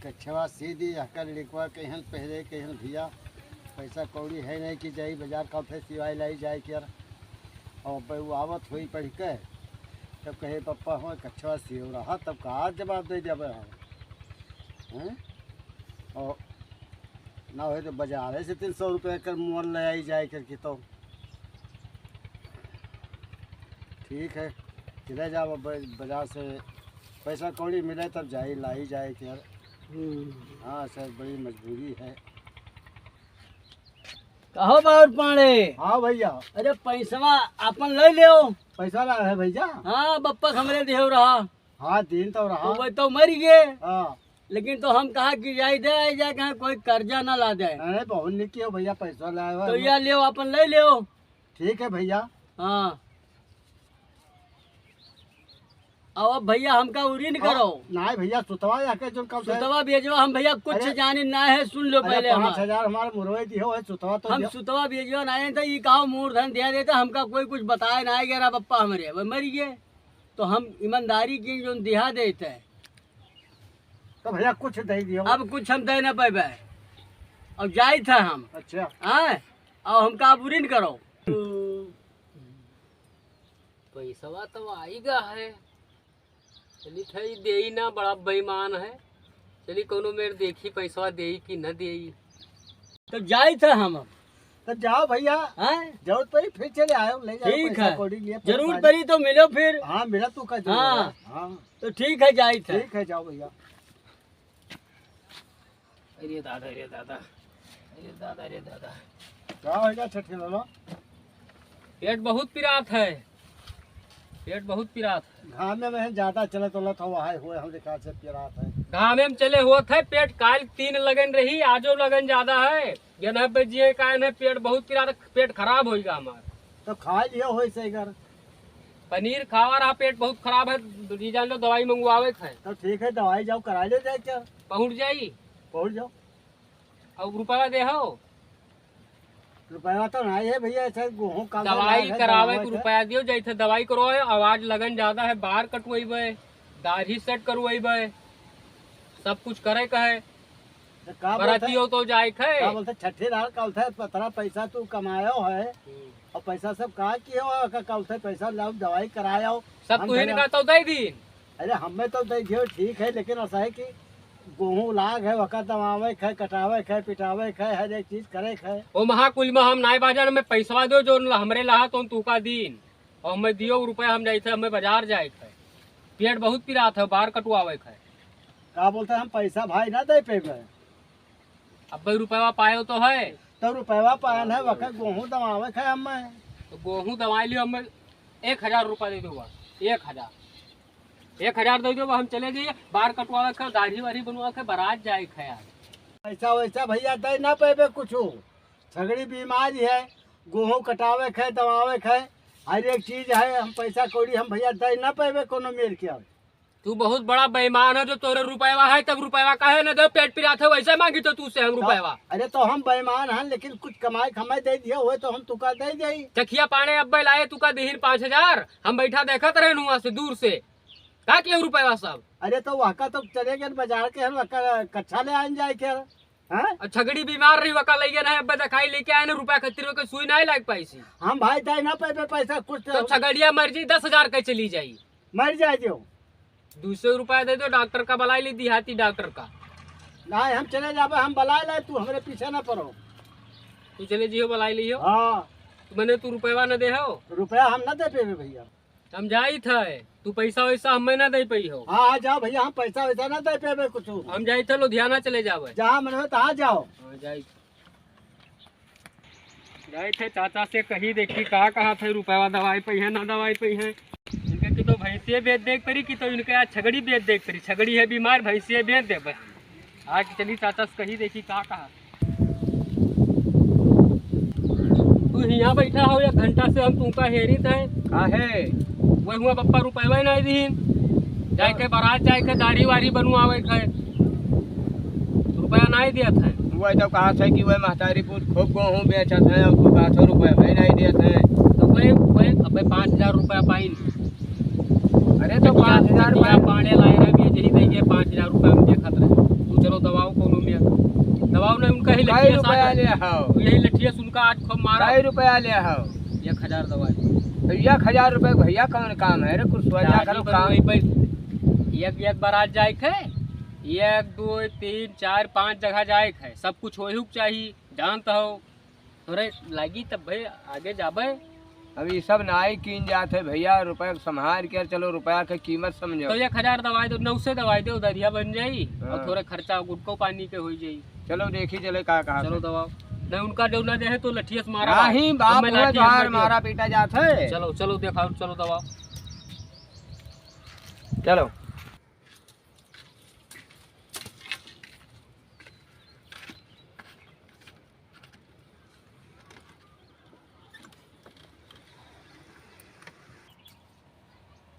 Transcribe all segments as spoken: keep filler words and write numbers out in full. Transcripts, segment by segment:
कछवा सी दी, यहका लड़िकवा कहिन पहले, कहिन भैया, पैसा कौड़ी है नहीं कि जाई बाजार का उठे सिवाय लाई जाए के यार। और अब वो आवत होई पढ़ के, तब कहे, "पप्पा, हमें कछवा सियो रहा," तब का जवाब दे देबे हम, हैं? और ना होए तो बाजारे से तीन सौ रुपया कर मोल ले आई जाए करके तो। ठीक है, चले जाओ अब बाजार से, पैसा कौड़ी मिले तब जाई, लाई जाए के यार। हम्म। हाँ सर, बड़ी मजबूरी है। कहो बाउर पाड़े। हाँ भैया। अरे पैसवा आपन ले लेओ। पैसा ला है भैया? हाँ, बप्पा हमरे देहो रहा। हाँ, दिन तो रहा। तो वो तो मर गए। हाँ। लेकिन तो हम कहा कि जाई दे, आई जाए, कहाँ कोई कर्जा ना ला दे। नहीं, बहुत निक कियो भैया, पैसा लाए हो। तो या लेओ, आपन ले लेओ। ठीक है भैया। हाँ। अब भैया हमका उरीन करो। नहीं भैया, सुतवा या के जोन कल से सुतवा भेजवा, हम भैया कुछ अरे, जाने ना है, सुन लो अरे, पहले हमार। पाँच हजार हमारे मुरवई दियो है, सुतवा तो हम दियो। सुतवा भेजवा ना है, तो ई कहो मूर्धन दे देते, हमका कोई कुछ बताए ना है, गया बप्पा हमरे, वो मर गए। तो हम ईमानदारी की जोन दिहा देते हैं। तो भैया कुछ दे दियो। अब कुछ हम दे ना पाबे। अब जाइत है हम। अच्छा। हाँ, अब हमका अब उरीन करो। पैसवा तो आइगा है। चली था, ई देई ना, बड़ा बेईमान है। चली कौनो मेर देखी पैसवा देई कि न देई। तो जाइत है हम अब। तो जाओ भैया। हाँ? जरूरत पड़ी फिर चले आयो, ले जाओ ठीक पैसा है। कौड़ी लिए, जरूर परेशानी। पड़ी तो मिलो फिर। हाँ, मिला तू का जरूर हाँ। है। हाँ। तो ठीक है, जाइत है। ठीक है, जाओ भैया। अरे दादा, अरे दादा, अरे दादा, अरे दादा। का होइगा छठी लाला? पेट बहुत पिरात है, पेट बहुत पिरात है। घामे में ज्यादा चलत उलत हो, हाय होए, हम देखा से पिरात है। घामे में चले होत है, पेट काल तीन लगन रही, आजो लगन ज्यादा है। ये ना पे जिए काहे ना, पेट बहुत पिरात, पेट खराब होइगा हमार। तो खा लियो होई से अगर। पनीर खावा रहा, पेट बहुत खराब है, जी जान लो दवाई मंगवावे के है। तो ठीक है, दवाई जाओ करा ले जाए क्या? पहुँच जाई। पहुँच जाओ। अब रुपया दे हो। रुपया तो नहीं है भैया, ऐसे गेहूं का दवाई है, करावे दवाई के है। रुपया दियो, जैसे दवाई करो है, आवाज लगन ज्यादा है, बार कटवैबे, दाढ़ी सेट करवैबे, सब कुछ करे का है। तो का बोलते बरातियों तो जाए खे। का बोलते छठे दार का बोलते पतरा पैसा तू कमायो है हम्म। और पैसा सब का कियो है, का, का बोलते पैसा लाओ दवाई करायो। सब हम तू ही घर निकालता होता ही दिन। अरे हमें तो दे दियो ठीक है, लेकिन ऐसा है कि गेहूं लाग है, वका दवावे खे, कटावे खे, पिटावे खे, हर एक चीज करे खे। ओ महाकुल में हम नाय बाजार में पैसवा दो जो हमरे लाहा तो तू का दिन और हमें दियो रुपया हम जाए थे, हमें बाजार जाए खे। पेट बहुत पिरात है, बार कटवावे खे। का बोलते हम पैसा भाई ना दे पेबे। अब्बे रुपया पायो तो है। तो रुपया पायन है, वका गेहूं दवावे खे हमें। तो गेहूं दवाई लियो, हमें एक हजार रुपया दे दो, एक हजार। एक हजार दे दो, हम चले जाइए, बार कटवावे खे, दाढ़ी वाढ़ी बनवावे खे, बारात जाए खे यार। पैसा वैसा भैया दे ना पेबे कुछ, सगड़ी बीमारी है, गेहूं कटावे खे, दवावे खे, हर एक चीज है, हम पैसा कौड़ी हम भैया दे ना पेबे कोनो मेर के। तू बहुत बड़ा बेईमान है, जो तोरे रुपया है तब रुपया काहे न दे, पेट पिरात है वैसे मांगी तो तू से हम तो, रुपया। अरे तो हम बेईमान हैं, लेकिन कुछ कमाई खमाई दे दिया हुए तो हम तुका दे दे। चखिया पाने अब्बे लाए तुका दिहिन पाँच हजार, हम बैठा देखत रहे हुआ से दूर से। का किया रुपया सब? अरे तो वहका तो चले गए बाजार के, हम वहका कच्छा ले आन जाए क्या? हाँ? और छगड़ी बीमार रही, वका ले गए ना, अब्बे दिखाई लेके आए ना, रुपया खातिर के सुई नहीं लाग पाई सी। हम भाई दे ना पाए पैसा कुछ तो। तो छगड़िया मर जाई, दस हजार के चली जाई। मर जाए जो। दो सौ रुपया दे दो, डॉक्टर का बुलाई ली, देहाती डॉक्टर का। नहीं, हम चले जाबे, हम बुलाए लाए, तू हमरे पीछे ना पड़ो। तू चले जियो, बुलाई लियो। हाँ। तो मैंने तू रुपया न दे हो? रुपया हम ना दे पेबे भैया। हम जाई थे, तू पैसा वैसा हमें ना दे पाई हो। हाँ, हाँ, जाओ भैया, हम पैसा वैसा ना दे पेबे कुछ। हम जाई थे लुधियाना चले जावे। जहाँ मन हो तहाँ जाओ। हाँ, जाई। जाई थे चाचा से कही देखी का कहा थे रुपया दवाई पे है ना दवाई पे है। इनके की तो भैंसिए बेच देख पड़ी कि तो इनके आज छगड़ी बेच देख पड़ी। छगड़ी है बीमार, भैंसिए बेच दे बस। आज चली चाचा से कही देखी का कहा। तू हियाँ बैठा हो, एक घंटा से हम तुमका हेरी थे। काहे? वह हुआ बप्पा रुपया नहीं दीन। जाए के बारात जाए के दाढ़ी वाढ़ी बनवावे के। रुपया नहीं दिया था। वह तो कहा था कि वह महतारी पूत खूब गेहूं बेचत है और तू कहा था रुपया भाई नहीं दिया था। तो वह, वह अबे पाँच हजार रुपया पाइन। अरे तो चकिया, पाँच हजार चकिया पाइन। पाने लाए रहे, भी यही देंगे पाँच हजार रुपया हम देखत रहे। तू चलो यही कै लठिया से रुपया आज, ले हौ? यही लठिया से उनका आज खूब मारा। कै रुपया ले हौ? एक हजार दवाई। तो एक हजार रुपया भैया कौन काम है रे? कुछ सोचा दाढ़ी करो काम। बनवाई पे एक, एक बार आज जाए के है, एक, दो, तीन, चार, पाँच जगह जाए के है, सब कुछ होए के चाहिए, जानत हो। तोरे लागी तब भाई आगे जाबे। अब ये सब नाई कीन जात है भैया, रुपया के संभाल के चलो, रुपया के कीमत समझो। तो एक हजार दवाई दो, नौ सौ दवाई दो, दरिया बन जाई हाँ। और थोड़ा खर्चा गुटको पानी के हो जाई। चलो देखी चले का कहा चलो था। दवाओ। नहीं उनका जो ना दे है तो लठिया से मारा। नहीं बाप हमें हुआ लाठी तोहार हमें दो। मारा पीटा जात है। चलो, चलो देखाओ, चलो दवाओ। चलो।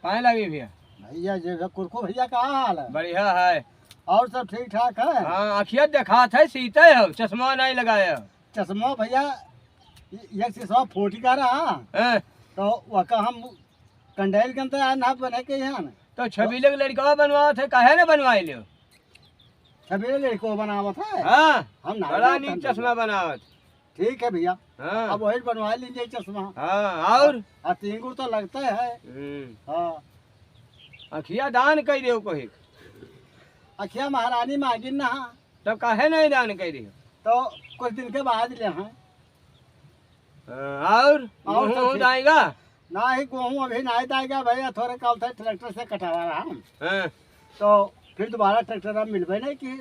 पाए लागी भैया। भैया जे है, कुरकू भैया का हाल है? बढ़िया है। और सब ठीक ठाक है? हाँ, अखिया देखात है, सीते है, चश्मा नहीं लगाया। चश्मा भैया, ये चश्मा फोटी का रहा। हैं? तो वका हम कंडैल के अंदर ना बने के यहाँ। तो छबीले के लड़कवा बनवावत है, काहे ना बनवाए लियो? छबीले लड़को बनावत है? हाँ, हम ना बड़ा जानत नीक हन चश्मा भैया। बनावत। ठीक है भैया। हाँ। अब वही बनवा लीजिए चश्मा। हाँ, और? आ, तीन गो तो लगते है। हम्म। हाँ। अखिया दान कई देव कोई। अखिया महारानी मागिन ना। तब काहे नहीं दान कई देव? तो कुछ दिन के बाद ले हैं। हाँ, और? और गोहूं सब वोहूं ठीक। दाएगा? ना ही गोहूं अभी नहीं दाएगा भैया, थोड़े कल थे ट्रैक्टर से कटावा रहा हम। हाँ। तो फिर दोबारा ट्रैक्टर अब मिलबे नहीं की।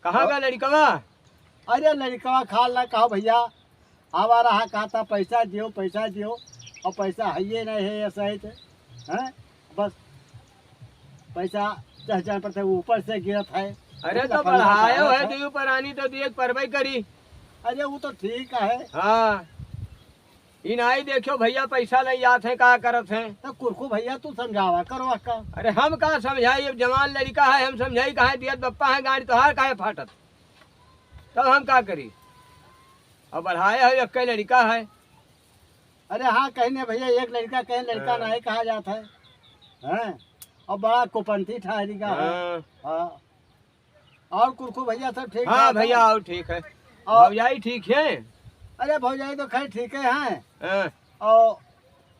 कहाँ तो का लड़कवा? अरे लड़कवा खाल ना कहो भैया, आवा रहा कहता पैसा दियो, पैसा दियो, और पैसा है ये नहीं है, ऐसा है तो, हैं? बस पैसा दस हजार पर थे, ऊपर से गिरत है। अरे इतना तो फंदा बढ़ायो का है, है। दीव परानी तो दिए परबई करी। अरे वो तो ठीक है। हाँ, ई नाई देखियो भैया पैसा ले जात है, का करत है। तो कुरकू भैया तू समझावा करो का। अरे हम का समझाई, अब जवान लड़का है, हम समझाई काहे दियत बप्पा है, गाड़ी तोहार काहे फाटत, तब हम का करी। अब बढ़ाए है, एक लड़का है। अरे हाँ, कहीं नहीं भैया, एक लड़का कहीं लड़का हाँ। नहीं कहा जात है, हैं? और बड़ा कुपंथी ठहरी का है। हाँ। हाँ। और कुरकू भैया सब ठीक हाँ ठाक भैया, है? और ठीक है। और भौजाई ठीक है? अरे भौजाई तो खैर ठीक है हैं। हाँ। और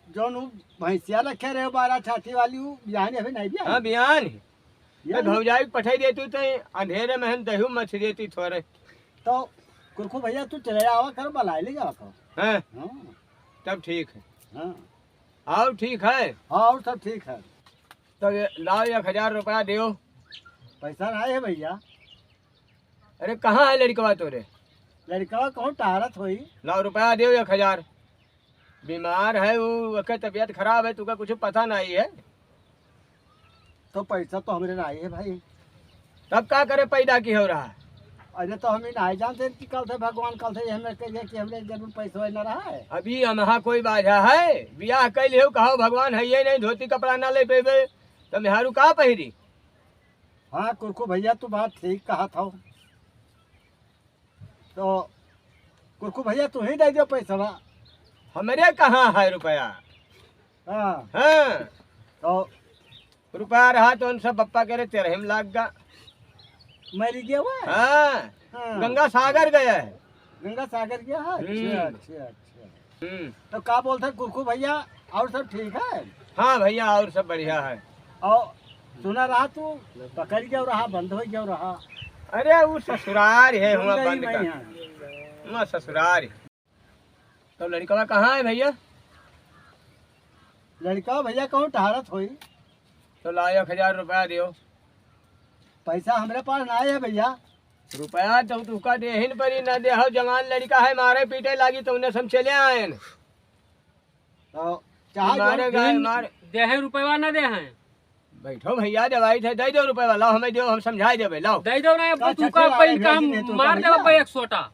जौन उ भैंसिया रखे रहे बारह छाती वाली, उ बिहान अभी नहीं बिहान? हाँ, बिहान। तो बिहान? भौजाई के पठाई देतू तो अंधेरे में हम दही मछ देती थोड़े। तो कुरकू भैया तू चले आवा करो, बुलाए ले जावा करो। हाँ। हाँ। तब ठीक है। हाँ। और ठीक है? हाँ, और सब ठीक है। तो ये लाओ एक हजार रुपया दियो। पैसा नहीं है भैया। अरे कहाँ है लड़कवा तोरे? लड़कवा कहूँ टहरत होई। लाओ रुपया दियो एक हजार। बीमार है वो, ओके तबीयत खराब है, तुका कुछ पता नहीं है। तो पैसा तो हमरे नहीं है भाई। तब का करे पैदा की हो रहा? अरे तो हम ही नहीं जानते कि कल से भगवान कल से ये हमें कहिए कि हमरे जरूर पैसा न रहा है। अभी हम यहाँ कोई बाझा है, बियाह कैले हो, कहो भगवान है ये नहीं, धोती कपड़ा ना ले पेबे, तो मेहरू का पहिरी? हाँ कुरकू भैया, तू बात ठीक कहा था। तो कुरकू भैया, तू ही दे दो पैसवा। हमरे कहाँ है रुपया? हाँ। हाँ। तो रुपया रहा तो उन सब बप्पा के रे तेरह में लाग गा। मर गया हुआ है? हाँ। हाँ। गंगा सागर गया है। गंगा सागर गया है? हम्म। अच्छा, अच्छा, अच्छा। हम्म। तो का बोलते हैं कुरकू भैया, और सब ठीक है? हाँ भैया, और सब बढ़िया है। और सुना रहा तू पकड़ गया रहा, बंद हो गया रहा। अरे वो ससुरार है, हुआ बंद का। हाँ। हुआ ससुरार है। तो लड़कवा कहाँ है भैया? लड़का भैया कहूँ टहरत होई। तो लाओ एक हजार रुपया दियो। पैसा हमरे पास ना है भैया। रुपया तो तुका देहिन परी, ना देहो, जवान लड़का है, मारे पीटे लागी, तो उन्हें से हम चले आएन। तो चाहे मारे जो गाय दिन मार। देहे रुपया ना देहे। बैठो भैया, दवाई थे, दे दो रुपया, लाओ हमें दो, हम समझाई देबे, लाओ। दे दो ना, अब का तू छठी का वाले अपन काम भेजी दे तू मार का देबे भैया? भाई एक सोटा।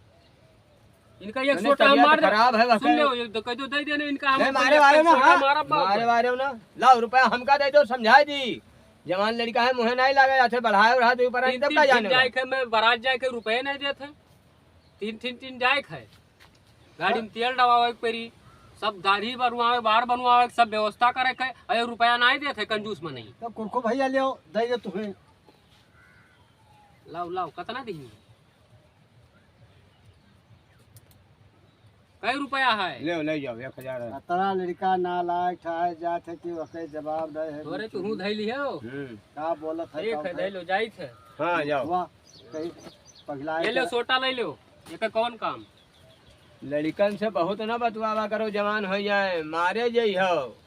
इनका एक मैंने सोटा हम तबीयत मार दे। खराब है, सुन वैसे लो, ये तो कह दो दे देने इनका, हम नहीं, अपन मारे एक वाले ना, सोटा हाँ, मारा बाप। मारे वाले ना, लाओ रुपया हमका दे दो, समझाई दी। जवान लड़का है, मुँहे नहीं लगा जाते, बढ़ाए उड़ा दे ऊपर, तीन, तब तीन, का तीन जाने जाए वाला। के मैं बारात जाए के रुपये नहीं देते। तीन, तीन, तीन जाए के है। गाड़ी में तेल डबावे के पड़ी, सब दाढ़ी बनवावे, बार बनवावे, सब व्यवस्था करे के, अरे रुपया नहीं देते, कंजूस में नहीं। तो कुरकू भैया लियो, दे दे तुम्हें। लाओ, लाओ, कितना दी? कै रुपया है? ले, ले जाओ, एक हजार है। अतना लड़िका नालायक ठहर जात है कि ओके जवाब दे है। तोरे तो हूँ धैली है। हम्म। का बोलत है, ठीक का है, है? धैलो, जाइत है। हाँ, जाओ। वाह, कहीं पगला ये लो, के सोटा ले लो। ये का कौन काम? लड़िकन से बहुत ना बतवावा करो, जवान हो जाए, मारे जइहो।